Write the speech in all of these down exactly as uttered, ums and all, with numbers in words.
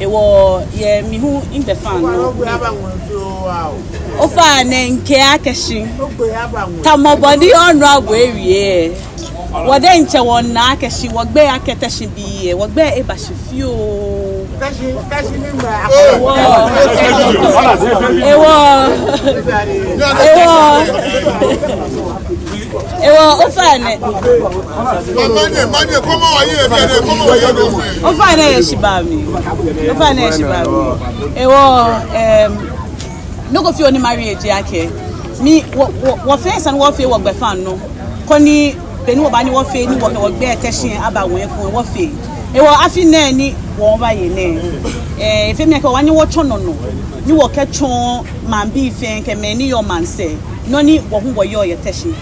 Hewɔ yɛ mi hu migbɛfaŋ nɔ. Ofainɛ, mikɛɛ akɛ shi tamɔ bɔ ni Honorable ewie, wɔ diɛŋtsɛ wɔna akɛ shi wɔgbɛi akɛ Teshie bii lɛ, wɔgbɛi eba shi fioo. Hewɔ, hewɔ, hewɔ, hewɔ, ofainɛ. Ofainɛ yɛ shi baa mli. Ofainɛ yɛ shi baa mli. Hewɔ, em, nɔ ko fioo ni mawie ji akɛ, mi, wɔ, wɔ, wɔfɛɛ esa ni wɔfee wɔgbɛfaŋ nɔ, koni be ni wɔbaanyɛ wɔfee ni wɔkɛ wɔgbɛi Teshie aba ŋwɛi ekoŋŋ, wɔfee. Hewɔ afi nɛɛ ni wɔbaye nɛɛ, eh, efee mi akɛ wɔbaanyɛ wɔtsɔ nɔ nɔ ni wɔkɛtsɔɔ maŋbii fɛɛ kɛ mɛi ni yɔɔ maŋsɛɛ, nɔ ni wɔ hu wɔyɔɔ yɛ Teshie.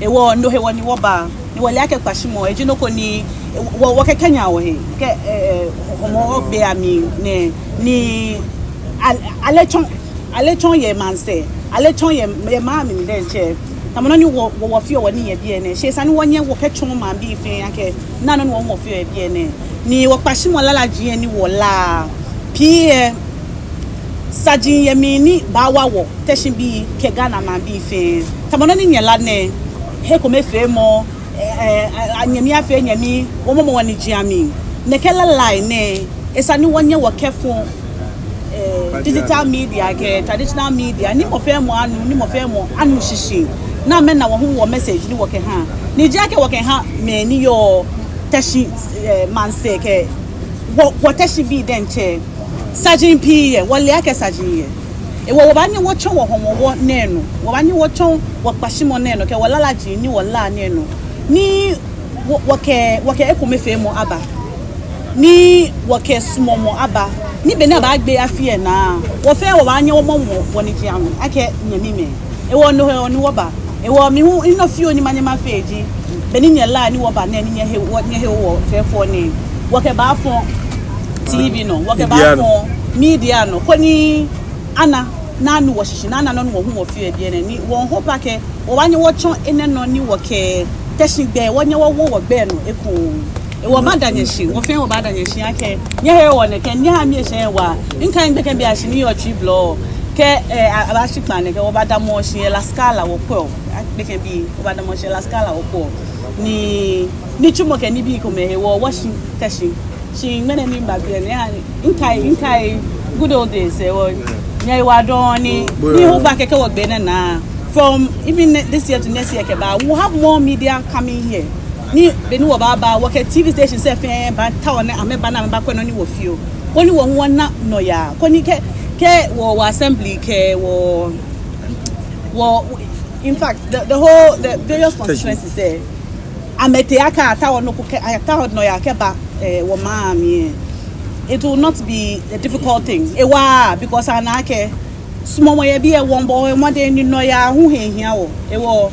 Hewɔ no hewɔ ni wɔba, ni wɔle akɛ kpashimɔ eji nɔ ko ni wɔ, wɔkɛ kɛnyiɛ wɔhe, kɛ, eh, Hɔmɔwɔ gbɛi amli nɛɛ, ni a, ale tsɔ, ale tsɔ yɛ maŋsɛɛ, ale tsɔ yɛ, yɛ maŋ mli diɛŋtsɛ. Tamɔ nɔ ni wɔ, wɔ, wɔfeɔ wɔnii yɛ biɛ nɛɛ, shi esa ni wɔnyɛ wɔkɛtsɔɔ maŋbii fɛɛ akɛ, naa nɔ ni wɔ hu wɔfeɔ yɛ biɛ nɛɛ. Ni wɔkpashimɔ lalaji lɛ ni wɔlaa, pii lɛ, saji yɛ mli ni baawa wɔ Teshie bii kɛ Ghana maŋbii fɛɛ. Tamɔ nɔ ni nyɛla nɛɛ, he komefeemɔ, eh, eh, a, a, nyɛmi afee nyɛmi, wɔmɔmɔ wɔniji amli. Nɛkɛ lalai nɛɛ, esa ni wɔnyɛ wɔkɛfɔ, eh, digital media kɛ traditional media, ni mɔ fɛɛ mɔ anu, ni mɔ fɛɛ mɔ anu shishi. Ni amɛna wɔ hu wɔ message ni wɔkɛha. Ni eji akɛ wɔkɛha mɛi ni yɔɔ Teshie, eh, maŋsɛɛ kɛ wɔ, wɔ Teshie bii diɛŋtsɛ. Saji pii yɛ, wɔle akɛ saji yɛ. Hewɔ wɔbaanyɛ wɔtsɔ wɔ Hɔmɔwɔ nɛɛ nɔ, wɔbaanyɛ wɔtsɔ wɔ kpashimɔ nɛɛ nɔ, kɛ wɔ lalaji ni wɔlaa nɛɛ nɔ, ni wɔ, wɔkɛ, wɔkɛ ekomefeemɔ aba, ni wɔkɛ suɔmɔ aba, ni be ni abaagbe afi lɛ naa, wɔ fɛɛ wɔbaanyɛ wɔmɔmɔ wɔniji amli akɛ nyɛmimɛi. Hewɔ no hewɔ ni wɔba. Hewɔ mi hu, minɔ fioo ni manyɛ mafee ji, be ni nyɛlaa ni wɔba nɛɛ, ni nyɛhe wɔ, nyɛhe wɔ fɛfɛo nɛɛ, wɔkɛbaafɔ T V nɔ, wɔkɛbaafɔ media nɔ, koni ana, ni anu wɔ shishi, ni ana nɔ ni wɔ hu wɔfeɔ yɛ biɛ nɛɛ, ni wɔ hope akɛ wɔbaanyɛ wɔtsɔ enɛ nɔ ni wɔkɛ Teshie gbɛi, wɔnyɛ wɔwo wɔgbɛi nɔ ekoŋŋ. Hewɔ mada nyɛ shi, wɔ fɛɛ wɔbada nyɛ shi akɛ nyɛhe wɔ nɛkɛ, nyɛha mi eshɛ wa. Mikai gbekɛbii ashi ni yɔɔ Twiblɔ, kɛ, eh, a, abaashi kpaa nɛkɛ, wɔbadamɔ shi yɛ La Scala wɔkwɛɔ. Gbekɛbii, wɔbadamɔ shi yɛ La Scala wɔkwɛɔ. Ni, nitsumɔ kɛ nibii komɛi hewɔ, wɔshi Teshie. Shi ŋmɛnɛ ni miba biɛ nɛɛ, mikai, mikai good old days, eh, wɔ, nyɛyiwaladɔŋŋ ni, ni hu ba kɛkɛ wɔgbɛi nɛɛ naa. From even ne-, this year to next year kɛba, we'll have more media coming here. Ni, be ni wɔbaaba, wɔkɛ T V stations lɛ fɛɛ baatao ni amɛba ni amɛbakwɛ nɔ ni wɔfeɔ. Koni wɔ hu wɔna nɔyaa. Koni kɛ, kɛ wɔ, wɔ assembly kɛ wɔ, wɔ, in fact, the, the whole, the various constituencies lɛ, amɛtee akɛ ataoɔ nɔ ko kɛ, ataoɔ nɔyaa kɛba, eh, wɔmaŋ mli lɛ, it will not be a difficult thing. Ewa, because ana akɛ suɔmɔ yɛ biɛ, wɔmiibɔ mɔdɛŋ ni nɔyaa hu he hiaa wɔ. Hewɔ,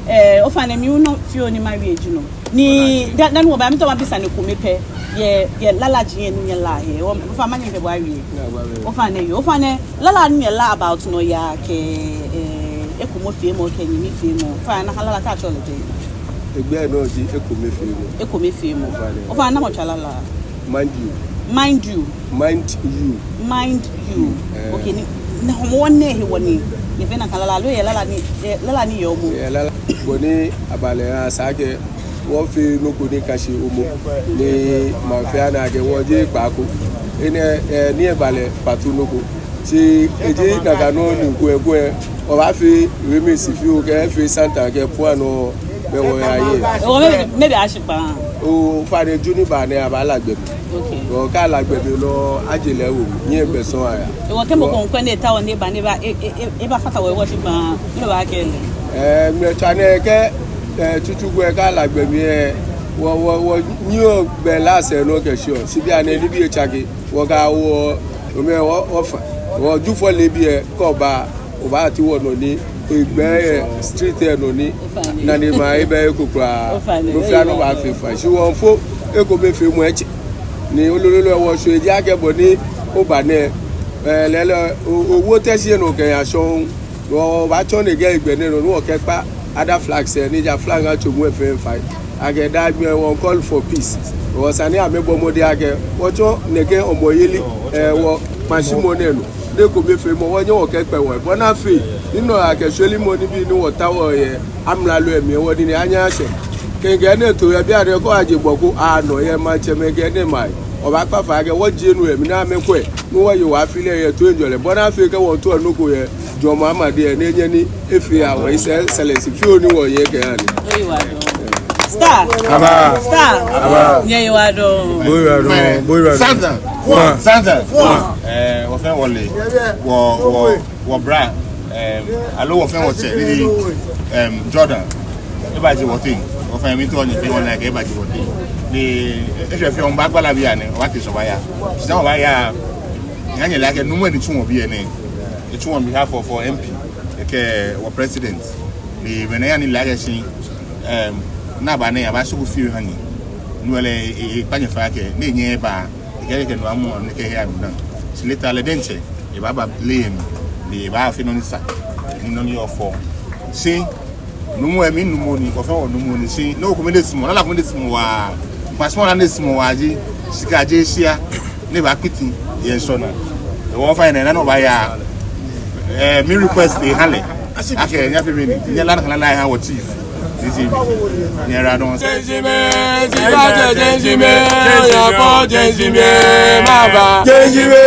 eh, ofainɛ mi hu nɔ fioo ni mawie ji no. Ni da, dani wɔba, miitao mabi sane kome pɛ yɛ, yɛ lalaji lɛ ni nyɛlaa he. Hewɔ, ofainɛ manyɛ mibɛ bo awie. Ofainɛ yoo, ofainɛ lala ni nyɛlaa about nɔyaa kɛ, eh, ekomefeemɔ kɛ nyɛmifeemɔ. Ofainɛ nakai lala, te atsɛɔ lɛ tɛŋŋ? Egbɛi nɔ ji ekomefeemɔ. Ekomefeemɔ. Ofainɛ. Ofainɛ namɔ tswaa lala? Mind you. Mind you. Mind you. Mind you. Eh. Okay, ni, ni Hɔmɔwɔ nɛɛ hewɔ ni nyɛfee nakai lala, aloo eyɛ lala ni, eh, lala ni yɔɔ momo? Eyɛ lala. Bɔ ni aba lɛ, esa akɛ wɔfee nɔ ko ni ka shi momo, ni maŋ fɛɛ ana akɛ wɔjie kpaa ko. Enɛ, eh, ni eba lɛ patu nɔ ko. Shi eji nakai nɔ ni kwɛ kwɛ, wɔbaafee remix fioo kɛ efee santa kɛ pua nɔ, bɛ wɔyaye. Hewɔ maybe, maybe ashi kpaa. Ofainɛ June ni baa nɛɛ abaala gbɛ mli. Okay. Hewɔ kɛ ala gbɛ mli lɛ, aje lɛ ewo mli, nyɛ gbɛ sɔŋŋ aya. Hewɔ kɛ mɔ ko miikwɛ ni etaoɔ ni eba, ni eba, e, e, e, ebafata wɔ, ewo shi kpaa, ni ebaakɛɛ lɛ. Eh, ŋmɛlɛtswaa nɛɛ kɛ, eh, tsutsu ko lɛ kɛ ala gbɛ mli lɛ, wɔ, wɔ, wɔnyiɛɔ gbɛ lɛ sɛɛ nɔ kɛ shiɔ. Shi bianɛ nibii etsake. Wɔkɛ wɔ, omɛ wɔ, wɔfa. Wɔ Jufɔ leebi lɛ, kɛ oba, obaati wɔnɔ ni, egbɛ lɛ, street lɛ nɔ ni, ofainɛ, nane ma, ebɛ eko kwraa. Ofainɛ, nɔ fɛɛ nɔ baafee fine. Shi wɔmiifo ekomefeemɔ etsɛ. Ni olololo wɔshwɛ eji akɛ bɔ ni oba nɛɛ, eh, lɛɛlɛŋ, o, owo Teshie nɔ kɛya shɔŋŋ. Wɔbaatsɔ nɛkɛ egbɛ nɛɛ nɔ ni wɔkɛkpa other flags lɛ, ni ja flag atsomu lɛ fɛɛ fine. Akɛ daa gbi lɛ wɔ call for peace. Wɔ sane amɛbɔ mɔdɛŋ akɛ wɔtsɔ nɛkɛ hɔmɔyeli, eh, wɔkpashimɔ nɛɛ nɔ. Nɔ ko bɛ feemɔ wɔnyɛ wɔkɛkpɛ wɔ. Bɔ ni afee ni nɔ akɛ shwelimɔ nibii ni wɔtaoɔ yɛ amralo lɛ mli lɛ wɔnine anyɛ ashɛ. Kɛkɛ nɛɛ to yɛ bianɛ kɛ aje gbɔ ko anɔ yɛ maŋtsɛmɛi kɛ nɛɛ maŋ. Wɔbaakpa fai akɛ wɔjie nu yɛ mli ni amɛkwɛ ni wɔye wɔ afi lɛ yɛ toiŋjɔlɛ. Bɔ ni afee kɛ wɔto nɔ ko yɛ John Mahama dɛŋ ni enyɛ ni efee aha wɔ His Excellency fioo ni wɔyɛ kɛha ni. Oyiwaladɔŋŋ. Star. Aba. Star. Aba. Nyɛyiwaladɔŋŋ. Bo oyiwaladɔŋŋ. Bo oyiwaladɔŋŋ. Santa. Fua. Santa. Fua. Eh, wɔfɛɛ wɔle. Wɔ, wɔ, wɔ bra. Em, aloo wɔfɛɛ wɔtsɛ, ni ji, em, Jordan. Ebaje wɔteŋ. Wɔfɛɛ mito ni fɛɛ wɔna akɛ ebaje wɔteŋ. Ni, eh, eshwɛ fioo wɔbaagbala bianɛ, wɔbaate shi wɔbaya. Shi wɔbaya. Nyɛle akɛ nuumo ni tsu wɔ biɛ nɛɛ. Etsu on behalf of our M P, ekɛ wɔ president. Ni mɛi nɛɛ yaa ni le akɛ shi, em, nɔ ni aba nɛɛ, abaasɔko fioo aha nyɛ. No hewɔ lɛ, e, e, ekpa nyɛ fai akɛ, ni nyɛba, ekɛɛ akɛ no amɔ, ni ekɛya mli naa. Shi later lɛ diɛŋtsɛ, ebaaba lɛ yɛ mli, ni ebaafee nɔ ni sa, ni nɔ ni yɔɔ fɛo. Shi, nuumo lɛ, mi nuumo ni, kɔfɛ wɔ nuumo ni, shi, nɔ ko mi de sumɔ, lala ko mi de sumɔ waa, kpashimɔ ni de sumɔ waa ji, shika jeee shia, ni ebakpiti yɛ ŋshɔ naa. Ewɔ fai nɛɛ, nɔ ni wɔbaaya, eh, mi request eha lɛ. Akɛ, nyɛfee mɛni, nyɛla nakai lala eha wɔ chief. D G B. Nyɛyiwaladɔŋŋ. Jɛnjime, shika jɛ jɛnjime, oyafɔ jɛnjime, maba. Jɛnjime,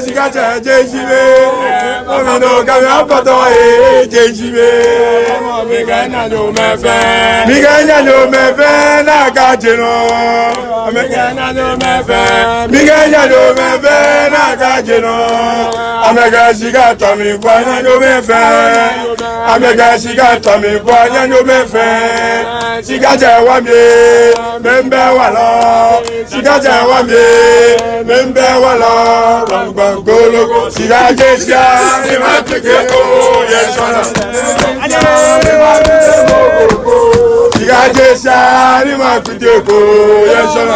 shika jɛ jɛnjime. Omi nɔ kɛ mi afɔtɔ, eh, jɛnjime. Mikɛ nyɛnyɛlɔmɛi fɛɛ. Mikɛ nyɛnyɛlɔmɛi fɛɛ, nakai je nɔ. Mikɛ nyɛnyɛlɔmɛi fɛɛ. Mikɛ nyɛnyɛlɔmɛi fɛɛ, nakai je nɔ. Amɛkɛ shika tɔ mi bua nyɛnyɛlɔmɛi fɛɛ. Amɛkɛ shika tɔ mi bua nyɛnyɛlɔmɛi fɛɛ. Shika jɛ wɔ mli, mɛɛ bɛ wɔ lɔ. Shika jɛ wɔ mli, mɛɛ bɛ wɔ lɔ. Gbɔngbɔn golo, shika jɛ shia, ni ma teke ko yɛ ŋshɔ naa. Shika jɛ shia, ni ma teke ko yɛ ŋshɔ naa.